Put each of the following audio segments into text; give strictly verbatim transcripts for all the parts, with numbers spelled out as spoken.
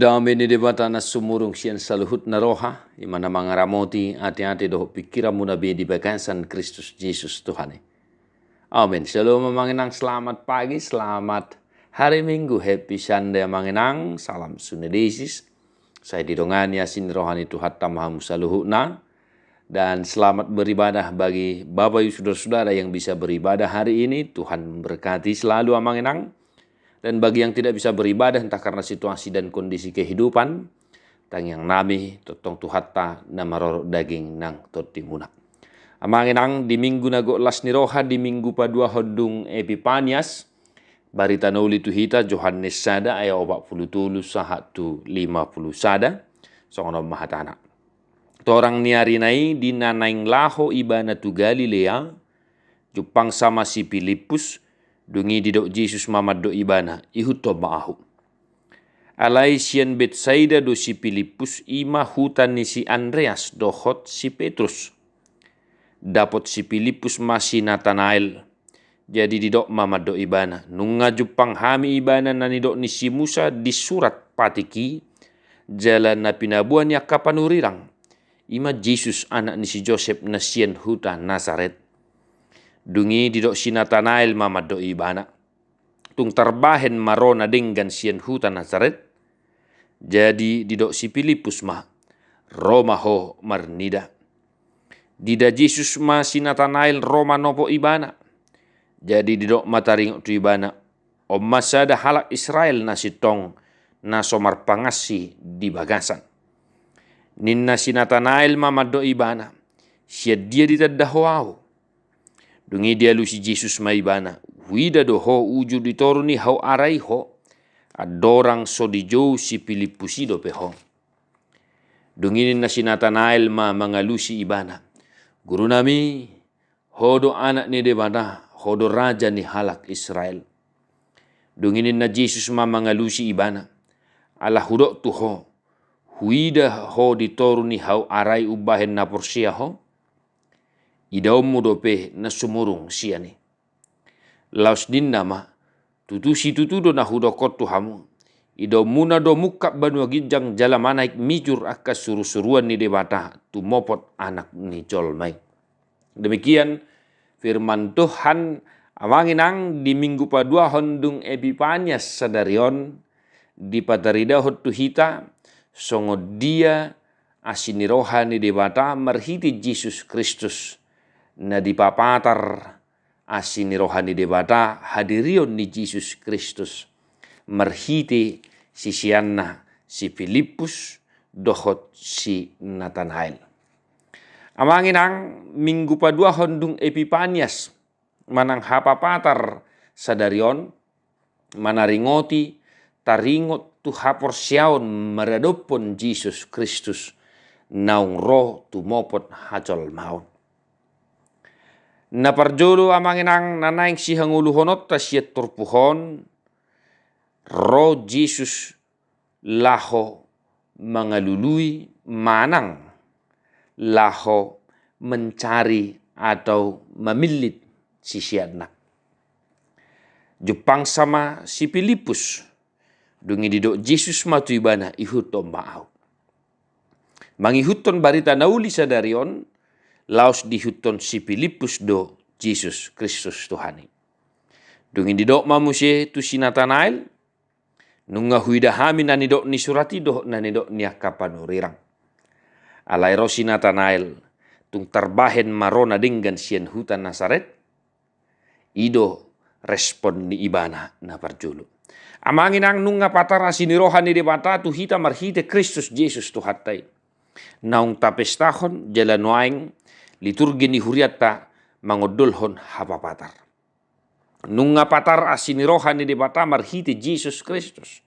Dame ni Debata na sumurung sian saluhutna roha, i ma na mangaramoti ateate dohot pingkiranmuna be di bagasan Kristus Jesus Tuhan i. Amen. Shalom Amang Inang, selamat pagi, selamat hari Minggu, happy Sunday Amang Inang, salam Sunday disease. Sai didongani asi ni roha ni Tuhanta ma hamu saluhutna. Dan selamat beribadah bagi Bapak Ibu Saudara-saudara yang bisa beribadah hari ini. Tuhan memberkati selalu Amang Inang. Dan bagi yang tidak bisa beribadah entah karena situasi dan kondisi kehidupan, tangiang nami tongtong Tuhanta na marorot daging nang tondimuna. Amang Inang, di minggu na gok las ni roha, di minggu paduahon dung Epipanias, barita na uli tu hita Johannes sada ayat opat pulu tolu sahat tu lima pulu sada, songon on ma hatana. Torang ni arina i di na naeng laho ibana tu Galilea, jumpangsa ma si Pilippus, dung i didok Jesus ma mandok ibana, ihuthon ma ahu. Alai sian Betsaida do si Pilippus, i ma huta ni si Andreas dohot si Petrus. Dapot si Pilippus ma si Natanael. Jadi didok ma mandok ibana, nunga jumpang hami ibana na nidok ni si Musa di surat patik i, jala na pinaboa ni angka panurirang, i ma Jesus anak ni si Josep na sian huta Nasaret. Dung i didok si Natanael ma mandok ibana, tung tarbahen ma ro na denggan sian huta Nasaret? Jadi didok si Pilippus ma, ro ma ho marnida. Diida Jesus ma si Natanael ro manopot ibana. Jadi didok ma taringot tu ibana, on ma sada halak Israel na sintong, na so marpangansi di bagasan. Ninna si Natanael ma mandok ibana, sian dia ditanda ho ahu? Dung i dialusi Jesus ma ibana, huida do ho uju di toru ni hau ara i ho, andorang so dijou si Pilippus i dope ho. Dung i ninna si Natanael ma mangalusi ibana, Guru nami, ho do Anak ni Debata, ho do Raja ni halak Israel. Dung i ninna Jesus ma mangalusi ibana, ala hudok tu ho, huida ho di toru ni hau ara i umbahen na porsea ho? Idaonmu dope na sumurung sian i. Laos ninna ma, tutu situtu do na hudok on tu hamu, idaonmuna do mungkap banua ginjang jala manaek mijur angka surusuruan ni Debata tumopot Anak ni jolma i. Demikian firman Tuhan. Amang Inang, di minggu paduahon dung Epipanias sadari on, dipataridahon tu hita songon dia asi ni roha ni Debata marhite Jesus Kristus, na dipapatar asi ni roha ni Debata hadirion ni Jesus Kristus marhite siseanna si Pilippus dohot si Natanael. Amang Inang, minggu paduahon dung Epipanias manang hapapatar sadari on, manaringoti taringot tu haporseaon maradophon Jesus Kristus naung ro tumopot hajolmaon. Na parjolo Amang Inang, na naeng sihangoluhononta sian turpuk on, ro Jesus laho mangalului manang laho mencari atau mamillit siseanna. Jumpangsa ma si Pilippus, dung i didok Jesus ma tu ibana, ihuthon ma ahu. Mangihuthon barita na uli sadari on, laos diihuthon si Pilippus do Jesus Kristus Tuhan i. Dung i didok ma muse tu si Natanael, nunga huida hami na nidok ni surat i dohot na nidok ni angka panurirang. Alai ro si Natanael, tung tarbahen ma ro na denggan sian huta Nasaret? I do respon ni ibana na parjolo. Amang Inang, nunga patar asi ni roha ni Debata tu hita marhite Kristus Jesus Tuhanta i. Naung tapestahon jala nuaeng liturgi ni hurianta mangondolhon hapapatar. Nunga patar asi ni roha ni Debata marhite Jesus Kristus.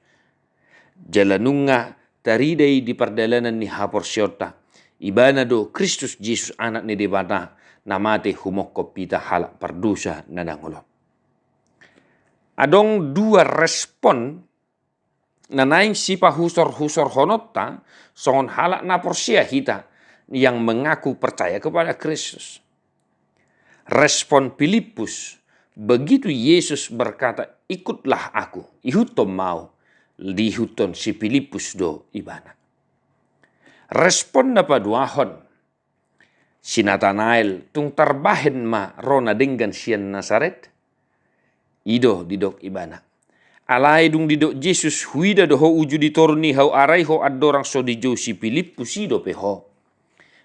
Jala nunga tarida i di pardalanan ni haporseaonta. Ibana do Kristus Jesus, Anak ni Debata, na mate humongkop hita halak pardosa na dangol on. Adong dua respon na naeng sipahusorhusorhononta songon halak na porsea hita yang mengaku percaya kepada Kristus. Respon Pilippus, begitu Yesus berkata, "Ikutlah Aku, ihuthon ma Ahu," diihuthon si Pilippus do ibana. Respon na paduahon, si Natanael tung tarbahen ma ro na denggan sian Nasaret. I do didok ibana, alai dung didok Jesus, huida do ho uju di toru ni hau, arai ho andorang so dijou si Pilippus i dope ho.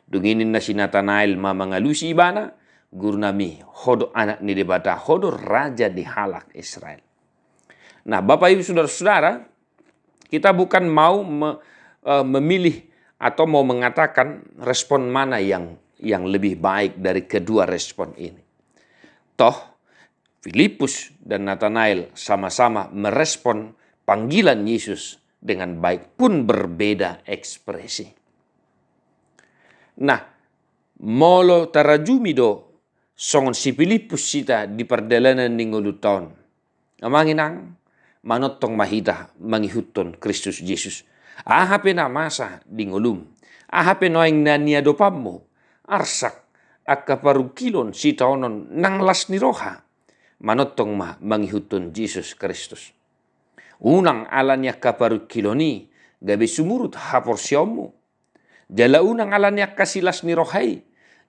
Dung i ninna si Natanael ma mangalusi ibana, gurunami, ho do anak ni Debata, ho do raja ni halak Israel. Nah, Bapak Ibu Saudara-saudara, kita bukan mau me- eh, memilih atau mau mengatakan respon mana yang yang lebih baik dari kedua respon ini. Toh, Pilippus dan Natanael sama-sama merespon panggilan Yesus dengan baik pun berbeda ekspresi. Nah, molo tarajumi do songon si Pilippus hita di pardalanan ni ngolunta on, amang inang, manongtong ma hita mangihuthon Kristus Jesus. Aha pe na masa di ngolum, aha pe nuaeng na niadopanmu, arsak angka parungkilon sitaonon nang las ni roha, manongtong ma mangihuthon Jesus Kristus. Unang ala ni angka parungkilon i gabe sumurut haporseaonmu. Jala unang ala ni angka silas ni roha i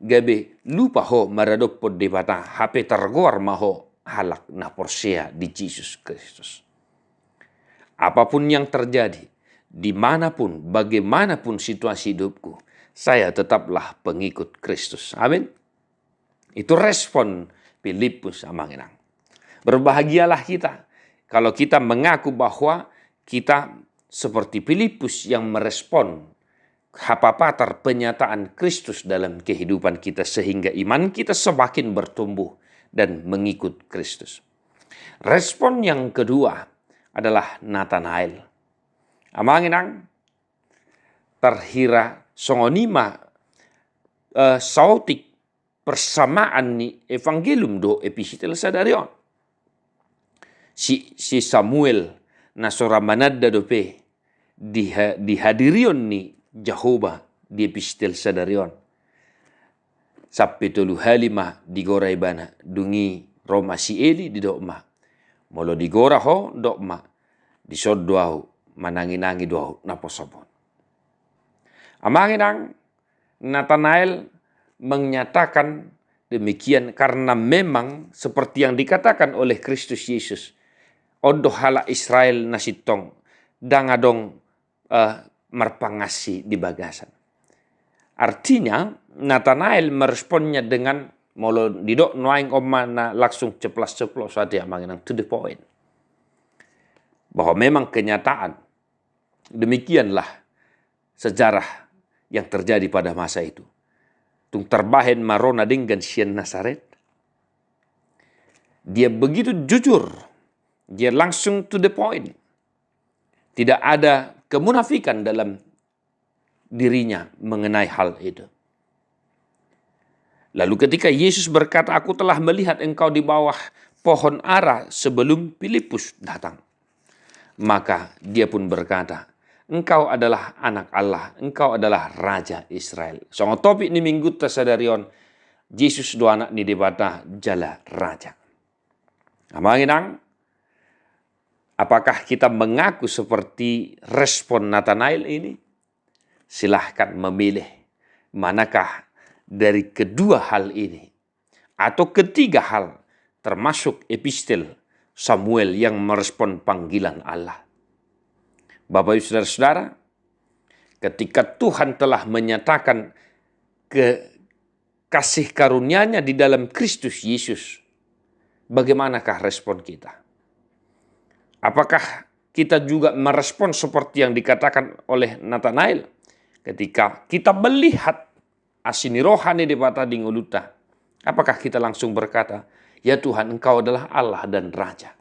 gabe lupa ho maradophon Debata, hape targoar ma ho halak na porsea di Jesus Kristus. Apapun yang terjadi, dimanapun, bagaimanapun situasi hidupku, saya tetaplah pengikut Kristus. Amin. Itu respon Pilippus, amang inang. Berbahagialah kita kalau kita mengaku bahwa kita seperti Pilippus yang merespon hapapatar penyataan Kristus dalam kehidupan kita, sehingga iman kita semakin bertumbuh dan mengikut Kristus. Respon yang kedua adalah Natanael. Amang inang, tarhira songon i ma eh, saotik persamaan ni Evangelium dohot epistel sadari on. Si, si Samuel na so ra mananda dope di ha- di hadirion ni Jahowa di epistel sadari on. Sampe tolu hali ma digora ibana, dung i ro ma si Eli, didok ma, molo digora ho, dok ma, dison do ahu, mananginangi do ahu naposomon. Amang inang, Natanael menyatakan demikian karena memang seperti yang dikatakan oleh Kristus Yesus, on do halak Israel na sintong ndang adong eh, marpangansi di bagasan. Artinya, Natanael meresponnya dengan, molo didok nuaeng, on ma na langsung ceplas-ceplos ate, amang inang, to the point. Bahwa memang kenyataan demikianlah sejarah yang terjadi pada masa itu. Tung tarbahen ma ro na denggan sian Nasaret. Dia begitu jujur, dia langsung to the point. Tidak ada kemunafikan dalam dirinya mengenai hal itu. Lalu ketika Yesus berkata, "Aku telah melihat engkau di bawah pohon ara sebelum Pilippus datang." Maka dia pun berkata, "Engkau adalah Anak Allah, engkau adalah Raja Israel." Songon topik ni minggunta sadari on, Jesus do Anak ni Debata jala Raja. Amang inang, apakah kita mengaku seperti respon Natanael ini? Silahkan memilih manakah dari kedua hal ini, atau ketiga hal, termasuk epistel Samuel yang merespon panggilan Allah. Bapak Ibu Saudara-saudara, ketika Tuhan telah menyatakan ke kasih karunia-Nya di dalam Kristus Yesus, bagaimanakah respon kita? Apakah kita juga merespon seperti yang dikatakan oleh Natanael? Ketika kita melihat asi ni roha ni Debata di ngolunta, apakah kita langsung berkata, "Ya Tuhan, Engkau adalah Allah dan Raja"?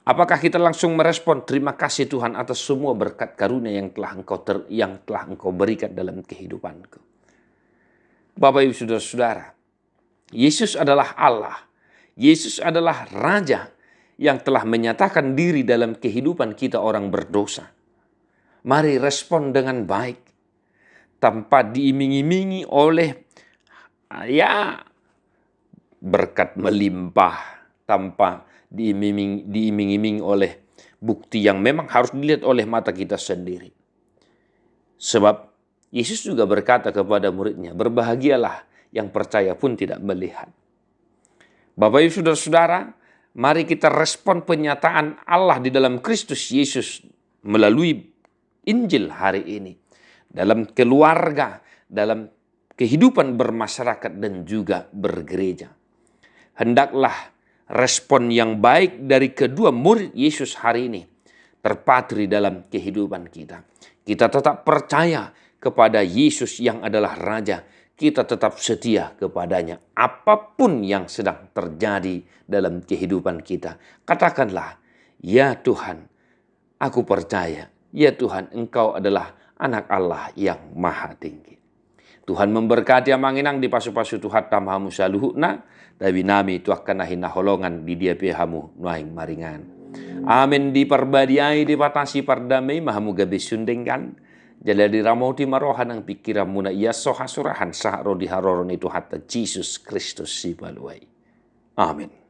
Apakah kita langsung merespon, "Terima kasih Tuhan atas semua berkat karunia yang telah Engkau ter- yang telah Engkau berikan dalam kehidupanku"? Bapak Ibu Saudara-saudara, Yesus adalah Allah. Yesus adalah Raja yang telah menyatakan diri dalam kehidupan kita orang berdosa. Mari respon dengan baik, tanpa diiming-imingi oleh, ya, berkat melimpah, tanpa diiming- diiming-imingi oleh bukti yang memang harus dilihat oleh mata kita sendiri. Sebab Yesus juga berkata kepada muridnya, "Berbahagialah yang percaya pun tidak melihat." Bapak Ibu Saudara-saudara, mari kita respon penyataan Allah di dalam Kristus Yesus melalui Injil hari ini. Dalam keluarga, dalam kehidupan bermasyarakat dan juga bergereja. Hendaklah respon yang baik dari kedua murid Yesus hari ini terpatri dalam kehidupan kita. Kita tetap percaya kepada Yesus yang adalah Raja. Kita tetap setia kepada-Nya. Apapun yang sedang terjadi dalam kehidupan kita, katakanlah, "Ya Tuhan, aku percaya. Ya Tuhan, Engkau adalah Anak Allah yang Maha Tinggi." Tuhan memberkati, amang inang, dipasupasu Tuhanta ma hamu saluhutna. Tabi nami tu angka na hinaholongan di dia pe hamu nuaeng maringan. Amen. Diparbadiai Debata sipardame i ma hamu gabe siundenggan. Jala diramoti ma roha nang pingkiranmuna, ia so hasurahan sahat ro di haroro ni Tuhanta Jesus Kristus Sipalua i. Amen.